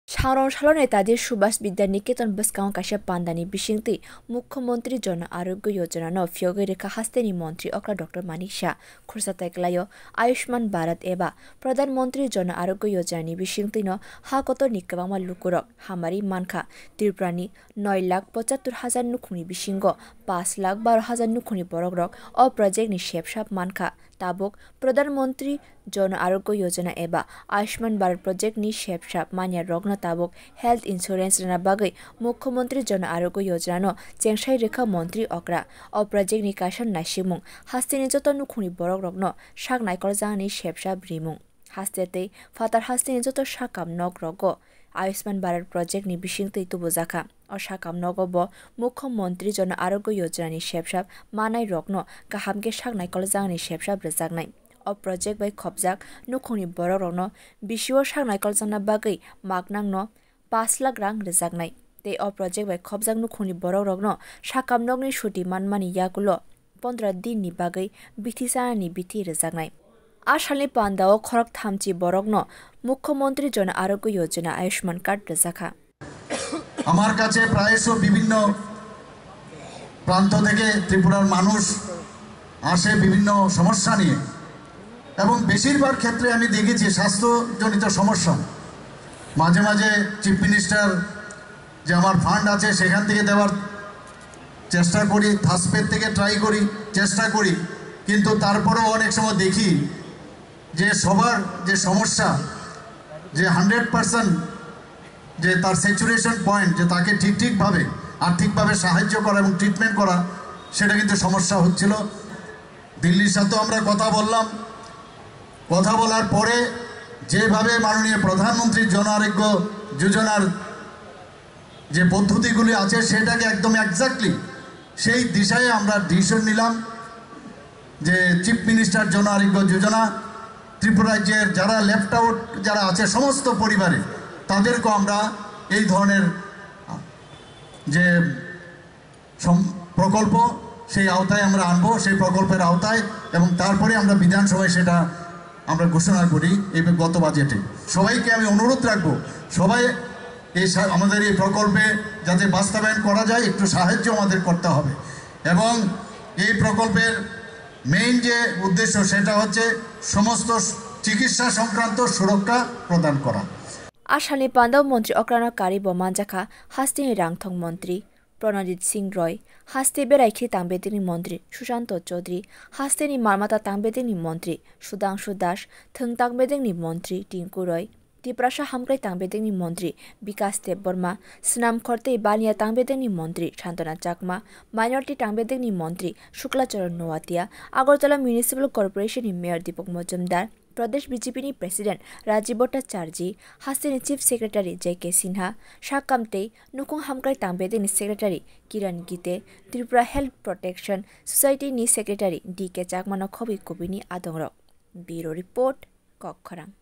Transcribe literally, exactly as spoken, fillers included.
Sangrong salo Netaji Subhas Vidya Niketan bwskango kaisa pandani bisingtwi Mukhyamantri Jan Arogya Yojana no phiyogwi rwkha hasteni montri okra Doctor Manik Saha. Khursa tai kwlaio Ayushman Bharat eba Pradhan Mantri Jan Arogya Yojana ni bisingtwi no ha kotor ni kwbangma lukurok hamari mankha. Tripura ni noi lakh pochattor hajar nukhungni bisingo pash lakh baro hajar nukhungni borokrok o project ni sepsap mankha. Tabuk Pradhan Mantri Jan Arogya Yojana eba Ayushman Bharat project ni sepsap manya rokno tabuk health insurance rwna bagwi Mukhyamantri Jan Arogya Yojana no chengsai rwkha montri okra. O project ni kaisa naisikmung hasteni joto nukhungni borokrokno sak naikoljaknani sepsap rimung. Haste tei phatar hasteni joto sakam nok rogo Ayushman Bharat project ni bisingtwi tubujakha. O sakam nogo bo Mukhyamantri Jan Arogya Yojana ni sepsap manai rokno kaham khe sak naikoljaknani sepsap rwjaknai. O project bai khopjak nukhungni borok rokno bisio sak naikoljakna bagwi maknang no pash lakh rang rwjaknai. Tei o project bai khopjak nukhungni borok rokno sakam nokni suti manmani yagulo pondro din ni bagwi bithi chanani bithi rwjaknai. A salni pandao khorok thamchi borokno Mukhyamantri Jan Arogya Yojana Ayushman Card rwjakha. আমার কাছে প্রায়শ বিভিন্ন প্রান্ত থেকে ত্রিপুরার মানুষ আসে বিভিন্ন সমস্যা নিয়ে, এবং বেশিরভাগ ক্ষেত্রে আমি দেখেছি স্বাস্থ্যজনিত সমস্যা। মাঝে মাঝে চিফ মিনিস্টার যে আমার ফান্ড আছে সেখান থেকে দেওয়ার চেষ্টা করি, থাসপের থেকে ট্রাই করি, চেষ্টা করি, কিন্তু তারপরেও অনেক সময় দেখি যে সবার যে সমস্যা, যে হান্ড্রেড পার্সেন্ট যে তার স্যাচুরেশন পয়েন্ট, যে তাকে ঠিক ঠিকভাবে আর্থিকভাবে সাহায্য করা এবং ট্রিটমেন্ট করা, সেটা কিন্তু সমস্যা হচ্ছিল। দিল্লির সাথেও আমরা কথা বললাম, কথা বলার পরে যেভাবে মাননীয় প্রধানমন্ত্রী জন আরোগ্য যোজনার যে পদ্ধতিগুলি আছে সেটাকে একদম এক্স্যাক্টলি সেই দিশায় আমরা ডিসিশন নিলাম যে চিফ মিনিস্টার জন আরোগ্য যোজনা, ত্রিপুরা রাজ্যের যারা লেফট আউট যারা আছে সমস্ত পরিবারে তাদেরকেও আমরা এই ধরনের যে সম-, প্রকল্প সেই আওতায় আমরা আনবো, সেই প্রকল্পের আওতায়, এবং তারপরে আমরা বিধানসভায় সেটা আমরা ঘোষণা করি এই গত বাজেটে। সবাইকে আমি অনুরোধ রাখবো, সবাই এই সা-, আমাদের এই প্রকল্পে যাতে বাস্তবায়ন করা যায়, একটু সাহায্য আমাদের করতে হবে। এবং এই প্রকল্পের মেইন যে উদ্দেশ্য, সেটা হচ্ছে সমস্ত স-, চিকিৎসা সংক্রান্ত সুরক্ষা প্রদান করা। A salni pandao montri okrano karwi bo manjakha hasteni rangthong montri Pranajit Singh Roy, haste berai khe tangbedengni montri Sushanto Chaudhary, hasteni malmata tangbedengni montri Sudhangshu Das, thwng tangbedengni montri Tinku Roy, Tiprasa hamkrai tangbedengni montri Bikas Debbarma, swnam khor tei baniya tangbedengni montri Santana Chakma, minority tangbedengni montri Shukla Charan Noatia, Agartala Municipal Corporation ni Mayor Deepak Majumdar, Pradesh B J P ni President Rajiv Bhattacharjee, hasteni Chief Secretary J K Sinha, sakam tei nukhung hamkrai tangbedengni Secretary Kiran Gite, Tripura Health Protection Society ni Secretary D K Chakma no khobwi kubini adongrok. Bureau Report, Kokkhorang.